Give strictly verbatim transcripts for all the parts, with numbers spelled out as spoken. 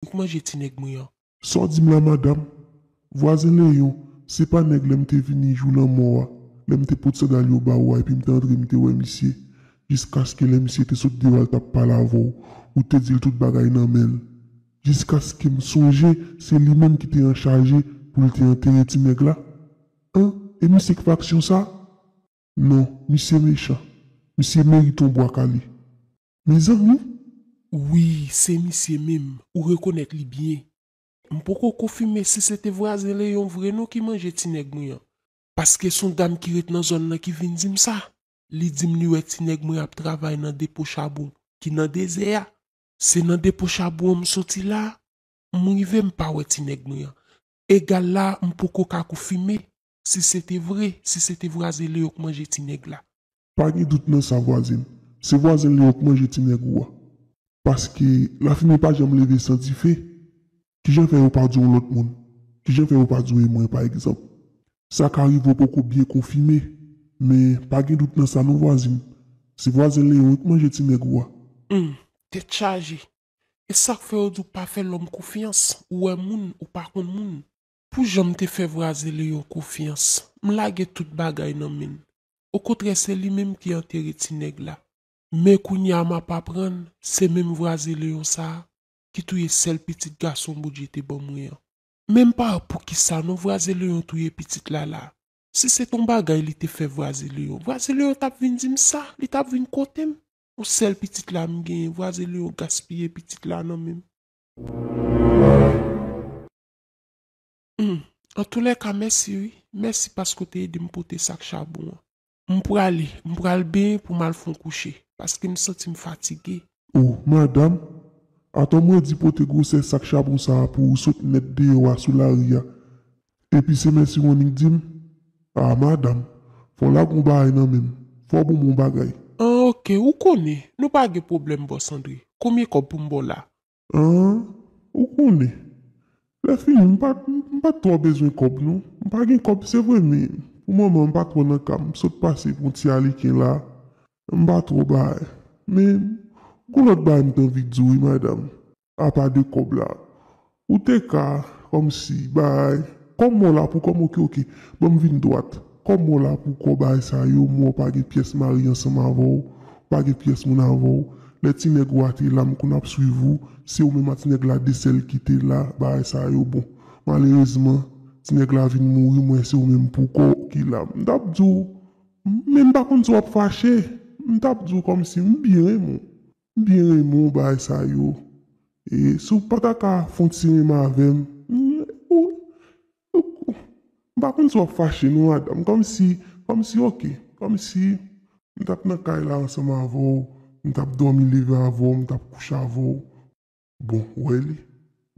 ou k manje ti nèg mwen an. Sa w di m la, madanm? Vwazen Leyon, se pa nèg lè m te vini jou lanmò a, lè m te pot sandal yo ba ou a, epi m te antre, m te wè misye, jiskaske lè misye te sot deyò a, l t ap pale avè w, ou te di l tout bagay nan men l. Jiskaske m sonje, se li menm ki te anchaje pou l te antere ti nèg la. An? E misye k fè aksyon sa? Non, misye mechan. Misye merite yon bwa kale. Mezanmi! Wi, se misye menm, ou rekonèt li byen. M poko konfime si se te vwazen Leyon vre non ki manje ti nèg mwen an. Paske se yon dam ki ret nan zòn nan ki vin di m sa. Li di m li wè ti nèg mwen ap travay nan depo chabon ki nan dezè a. Se nan depo chabon an m soti la, m rive m pa wè ti nèg mwen an. Egal la, m poko ka konfime si se te vre, si se te vwazen Leyon k manje ti nèg la. Pa gen dout nan sa, vwazen. Se vwazen Leyon k manje ti nèg ou a. Paske lafimen pa janm leve san dife. Kijan fè yo pa di yon lòt moun? Kijan fè yo pa di w e mwen, pa egzanp? Sa ka rive w poko byen konfime, men pa gen dout nan sa non, vwazen. Se vwazen Leyon k manje ti nèg ou a. Hum, tèt chaje. E sa k fè yo di w pa fè lòm konfyans, ou wè moun, ou pa konn moun. Pou jan m te fè vwazen Leyon konfyans, m lage tout bagay nan men l. Okontrè, se li menm ki antere ti nèg la. Men kounye a m ap aprann, se menm vwazen Leyon sa a ki touye sèl pitit gason Bondye te ban mwen an. Men m pa wè poukisa non vwazen Leyon touye pitit la la. Si se t on bagay li te fè vwazen Leyon, vwazen Leyon t ap vin di m sa, li t ap vin kote m. On sèl pitit la m genyen, vwazen Leyon gaspiye pitit la nan men m. Hmm. Antoulèka, mèsi wi. Mèsi paske w te ede m pote sak chabon an. M prale, m pral benyen pou m al fè on kouche, paske m santi m fatige. O, madanm, atò m redi pote gwosè sak chabon sa a pou ou sot nèt deyò a sou lari a. Epi se mèsi w annik di m? A, madanm, fò w lage on bagay nan men m. Fò w ban m on bagay. An, oke, ou konnen, nou pa gen pwoblèm, bòs Andre. Konbyen kòb pou m ba w la? An, ou konnen. Lè fini, m pa, m pa t twò bezwen kòb, non. M pa gen kòb, se vre, men pou moman, m pa twò nan ka m. M sot pase pou yon ti aliken la. M pa twò bay. Men, gon lòt bagay m t anvi di w, wi, madanm. Apa de kòb la. Ou te ka, kòmsi, bay. Kòm mò la pou kòm, oke, oke. Ban m vin dwat. Kòm mò la pou kò bay sa yo, mò pa gen pyès mari ansanm avè w. Pa gen pyès moun avè w. Lè ti nèg ou a te la, m konn ap swiv ou, se ou menm ak ti nèg la de sèl ki te la, bagay sa yo bon. Malerezman, ti nèg la vin mouri, mwen se ou menm pou kò w ki la. M t ap di w, men m pa konn si w ap fache. M t ap di w kòmsi m byen renmen w. M byen renmen w, bagay sa yo. E si w pa ta ka fè on ti renmen avè m, m, ou, ou, m pa konn si w ap fache non, madanm. Kòmsi, kòmsi, oke, kòmsi m t ap nan kay la ansanm avè w, m t ap dòmi leve avè w, m t ap kouche avè w. Bon, ou wè li?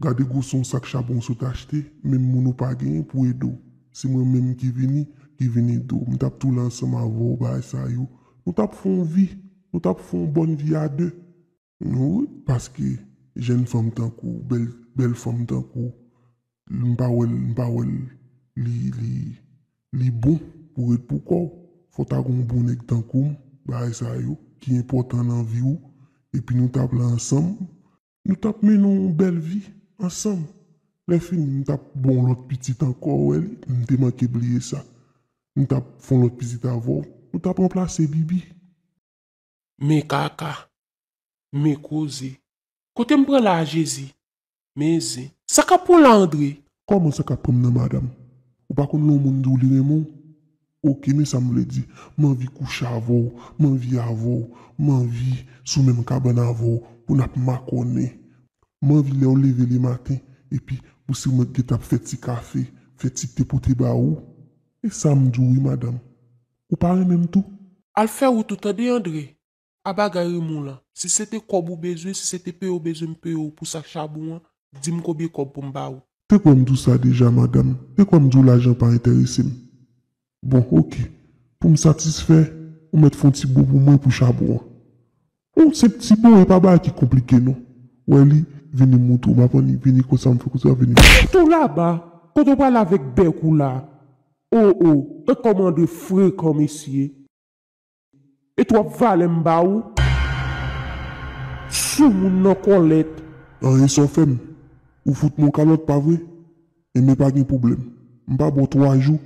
Gade gwoson sak chabon w sot achte, menm moun ou pa genyen pou ede w. Se mwen menm ki vini, ki vin ede w. M t ap tou la ansanm avè w, bagay sa yo. Nou t ap fè on vi, nou t ap fè on bòn vi a de. Non, wi, paske jèn fanm tankou w, bèl, bèl fanm tankou w, m pa wè l, m pa wè l, li, li, li bon pou ret pou kò w. Fò w ta gon bon nèg tankou m, bagay sa yo, ki enpòtan nan vi w, epi nou t ap la ansanm, nou t ap mennen yon bèl vi ansanm. Lè fini, m t ap ba w lòt pitit ankò, ou wè li, m te manke bliye sa. M t ap fè yon lòt pitit avè w, nou t ap ranplase Bibi. Men kaka. Men koze. Kote m pran la a Jezi? Men zen. Sa k ap pran w la Andre? Kòman sa k ap pran m nan madanm? Ou pa konn lè yon moun di w li renmen w? Oke, men sa m vle di. M anvi kouche avè w, m anvi avè w, m anvi sou menm kabann avè w, pou n ap makònen. M anvi lè w leve lematen, epi pou se ou mwen k gentan ap fè ti kafe, fè ti te pote ba ou. E sa m di w wi madanm. Ou pa renmen m tou? Al fè wout ou tande Andre. A bagay renmen w lan. Si se te kòb ou bezwen, si se te peye w bezwen m peye w pou sak chabon an, di m konbyen kòb pou m ba ou. Te kwè m di w sa deja madanm. Te kwè m di w lajan pa enterese m. Bon, oke. Pou m satisfè, ou mèt fè on ti bo pou mwen pou chabon an. Yon senp ti bo, e pa bagay ki konplike non. Ou wè li, vini m moutre w, m ap annik vini konsa m fè konsa vini. Tou laba, kote w prale avèk bèk ou la? O, o, e kòman Andre frekan mesye. E twòp valè m ba ou? Soumoun nan kòlèt. Anyen sa w fè m. Ou fout mwen yon kalòt, pa vre? Enben, pa gen pwoblèm. M pa ba w twa jou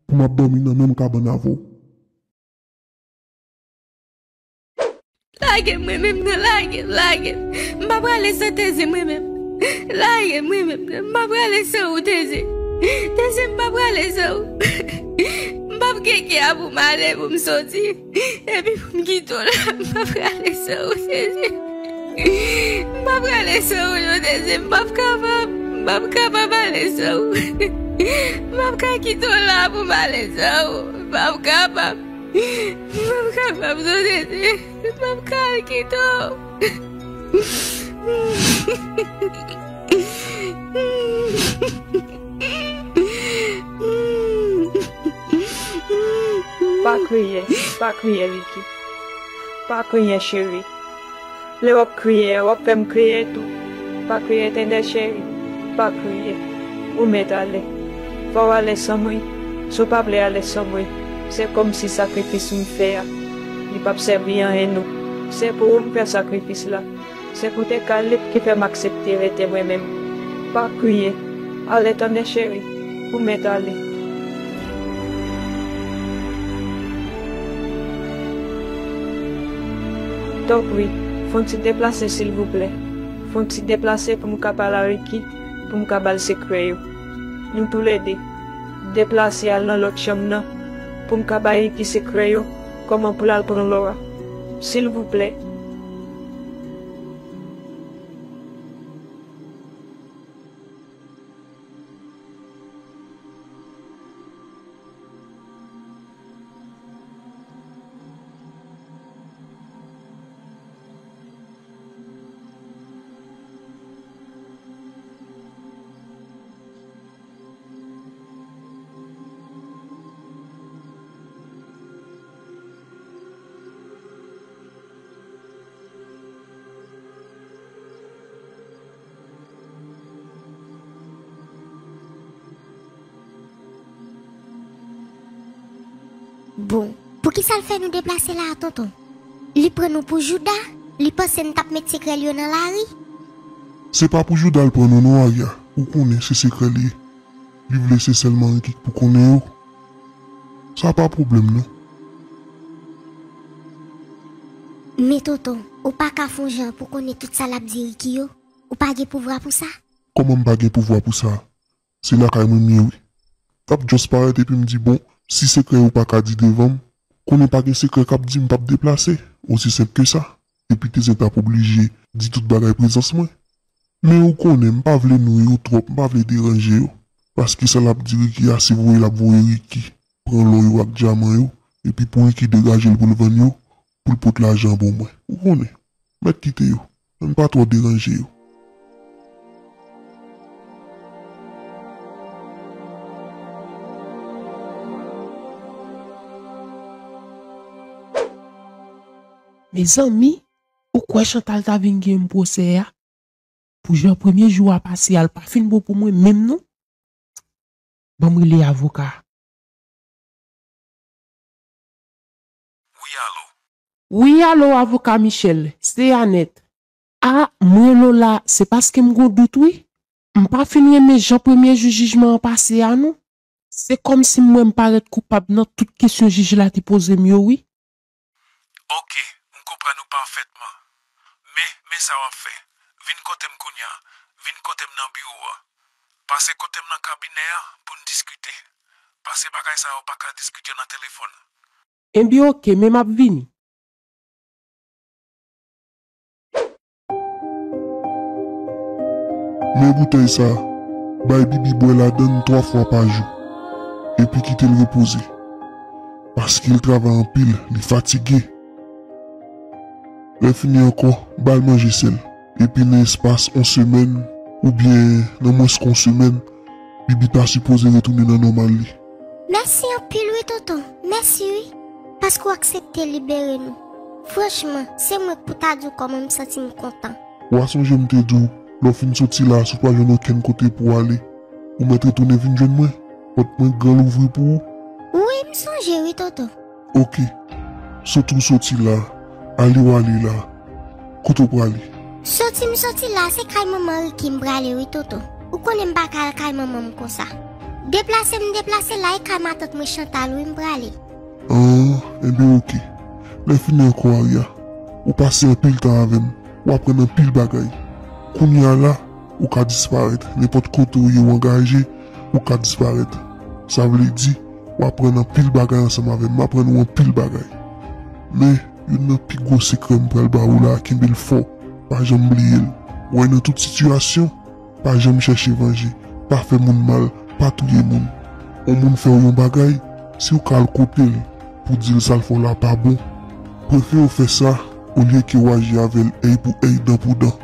pou m ap dòmi nan menm kabann avè w. Lage m, mwen menm nan, lage m, lage m. M pa prale san Teze, mwen menm. Lage m, mwen menm nan, m pa prale san ou, Teze. Teze, m pa prale san ou. M p ap keke a pou m ale, pou m soti. Epi pou m kite w la, m p ap prale san ou, Teze. M p ap prale san ou, non, Teze. M p ap kapab. M p ap kapab ale san ou. M p ap ka kite w la pou m ale san ou. M p ap kapab. M p ap kapab, non, Tete. M p ap ka al kite w. Pa kriye, pa kriye, Ricky. Pa kriye, cheri. Lè w ap kriye a, w ap fè m kriye tou. Pa kriye, Tende cheri, pa kriye. Ou mèt ale. Fò w ale san mwen. Si w pa vle ale san mwen, se kòmsi sakrifis m fè a, li p ap sèvi anyen non. Se pou ou m fè sakrifis la. Se poutèt Carlito ki fè m aksepte rete mwen menm. Pa kriye. Ale, tande cheri. Ou mèt ale. Tanpri, fè yon ti deplase, silvouplè. Fè yon ti deplase pou m ka pale a Ricky, pou m ka ba l sekrè yo. Nou toulède, deplase al nan lòt chanm nan, pou m ka ba Ricky sekrè yo, kòman pou l al pran lò a. Silvouplè. Bon, poukisa l fè nou deplase la a, tonton? Li pran nou pou jouda? Li panse n t ap met sekrè l yo nan lari? Se pa pou jouda l pran nou non, Arya. Ou konnen se sekrè l ye. Li vle se sèlman Ricky k pou konnen yo. Sa pa pwoblèm non. Men tonton, ou pa ka fè yon jan pou konnen tout sa l ap di Ricky yo? Ou pa gen pouvwa pou sa? Kòman m pa gen pouvwa pou sa? Se lakay mwen m ye wi. T ap just parèt epi m di, bon, si sekrè yo pa ka di devan m, konnen pa gen sekrè k ap di m p ap deplase. Osi senp ke sa. Epi Teze t ap oblije di tout bagay prezans mwen. Men ou konnen, m pa vle nwi yo twòp, m pa vle deranje yo. Paske sa l ap di Ricky a, se voye l ap voye Ricky pran lò yo ak dyaman yo, epi pou Ricky degaje l pou l vann yo, pou l pot lajan pou mwen. Ou konnen, mèt kite yo, men m pa twò deranje yo. Mezanmi, ou kwè Chantal ta vin gen m pwosè a? Pou jan premye jou a pase a, l pa fin bon pou mwen menm non. Ban m rele avoka a. Wi, alo. Wi, alo, avoka Michel, se Anèt. A, m rele w la, se paske m gon dout wi. M pa fin renmen jan premye jou jijman an pase a non. Se kòmsi m wè m parèt koupab nan tout kesyon jij la te poze m yo wi. Oke, m konprann ou pafètman. Men, men sa w ap fè. Vin kote m kounye a. Vin kote m nan biwo a. Pase kote m nan kabinè a pou n diskite. Pase bagay sa yo pa ka diskite nan telefòn. Enben oke, men m ap vini. Men boutèy sa, bay Bibi bwè ladann twa fwa pa jou, epi kite l repoze. Paske l travay anpil, li fatige. Lè fini ankò, ba l manje sèl. Epi nan espas yon semèn, oubyen nan mwens ke yon semèn, Bibi ta sipoze retounen nan nòmal li. Mèsi anpil wi, tonton. Mèsi wi. Paske w aksepte libere nou. Franchman, se mwen k pou ta di w kòman m santi m kontan. W a sonje m te di w, lè w fin soti la, si w pa jwenn okenn kote pou w ale, ou mèt retounen vin jwenn mwen. Pòt mwen gran louvri pou ou. Wi, m sonje wi, tonton. Oke. Soti w soti la, ale w ale la. Kote w prale? Soti m soti la, se kay manman Ricky m prale wi, tonton. Ou konnen m pa ka al kay manman m konsa. Deplase m deplase la, e kay matant mwen Chantal wi m prale. An, enben oke. Lè fini ankò Aria, ou pase anpil tan avè m, ou aprann anpil bagay. Kounye a la, ou ka disparèt. Nenpòt kote ou ye ou angaje, ou ka disparèt. Sa vle di, w aprann anpil bagay ansanm avè m. M aprann ou anpil bagay. Men, youn nan pi gwo sekrè m pral ba ou la, kenbe l fò. Pa janm bliye l. Ou wè, nan tout sitiyasyon, pa janm chèche vanje. Pa fè moun mal, pa touye moun. On moun fè w yon bagay, si w ka al kote l pou di l sa l fè w la pa bon, prefere w fè sa olye ke w aji avè l èy pou èy, dan pou dan.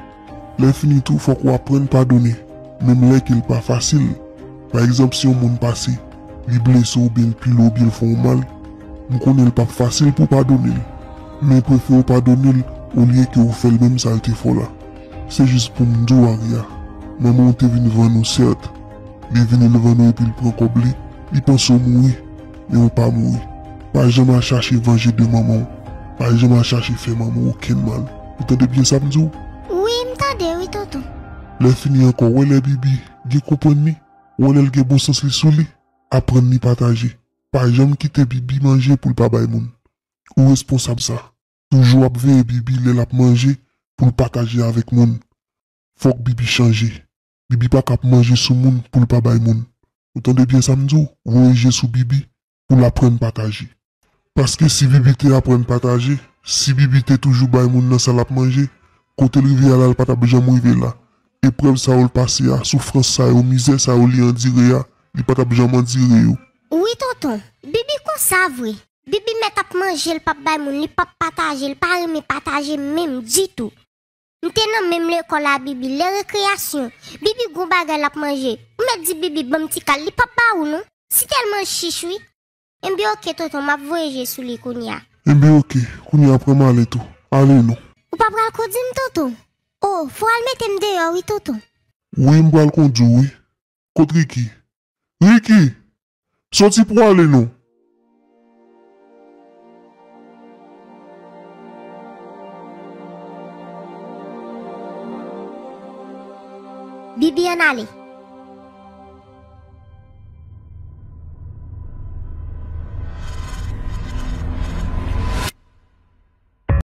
Lè fini tou, fòk ou aprann padone, menm lè ke l pa fasil. Pa egzanp, si yon moun pase, li blese w oubyen l pile w oubyen l fè w mal, m konnen l p ap fasil pou w padone l. Men prefere w padone l olye ke w fè l menm sa l te fè w la. Se jis pou m di w, Aria, manman w te vin vann ou, sèt. Li vini, l vann ou epi l pran kòb li. Li panse w mouri, men ou pa mouri. Pa janm al chache vanje de manman w. Pa janm al chache fè manman w okenn mal. Ou tande byen sa m di w? Wi, m tande wi, tonton. Lè fini ankò, wè lè Bibi byen konprann li, wè lè l gen bon sans li sou li, aprann li pataje. Pa janm kite Bibi manje pou l pa bay moun. Ou responsab sa. Toujou ap veye Bibi lè l ap manje pou l pataje avèk moun. Fòk Bibi chanje. Bibi pa ka ap manje sou moun pou l pa bay moun. Ou tande byen sa m di w? Voye je sou Bibi pou l aprann pataje. Paske si Bibi te aprann pataje, si Bibi te toujou bay moun nan sa l ap manje, kote l rive a la, l pa t ap janm rive la. Eprèv sa yo l pase a, soufrans sa yo, mizè sa yo li andire a, li pa t ap janm andire yo. Wi, tonton. Bibi konsa vre. Bibi mèt ap manje, l p ap bay moun, li p ap pataje, li pa renmen pataje menm ditou. M te nan menm lekòl a Bibi, lè rekreyasyon, Bibi gon bagay l ap manje. Ou mèt di Bibi ban m ti kal, li p ap ba ou non. Si tèlman l chich wi. Enben oke, tonton, m ap voye je sou li kounye a. Enben oke, kounye a pran m ale tou. Ale non. Ou pa pral kondi m, tonton? O, fò w al mete m deyò wi, tonton. Wi, m pral kondi w wi. Kot Ricky? Ricky! Soti pou w ale non. Bibi, ann ale.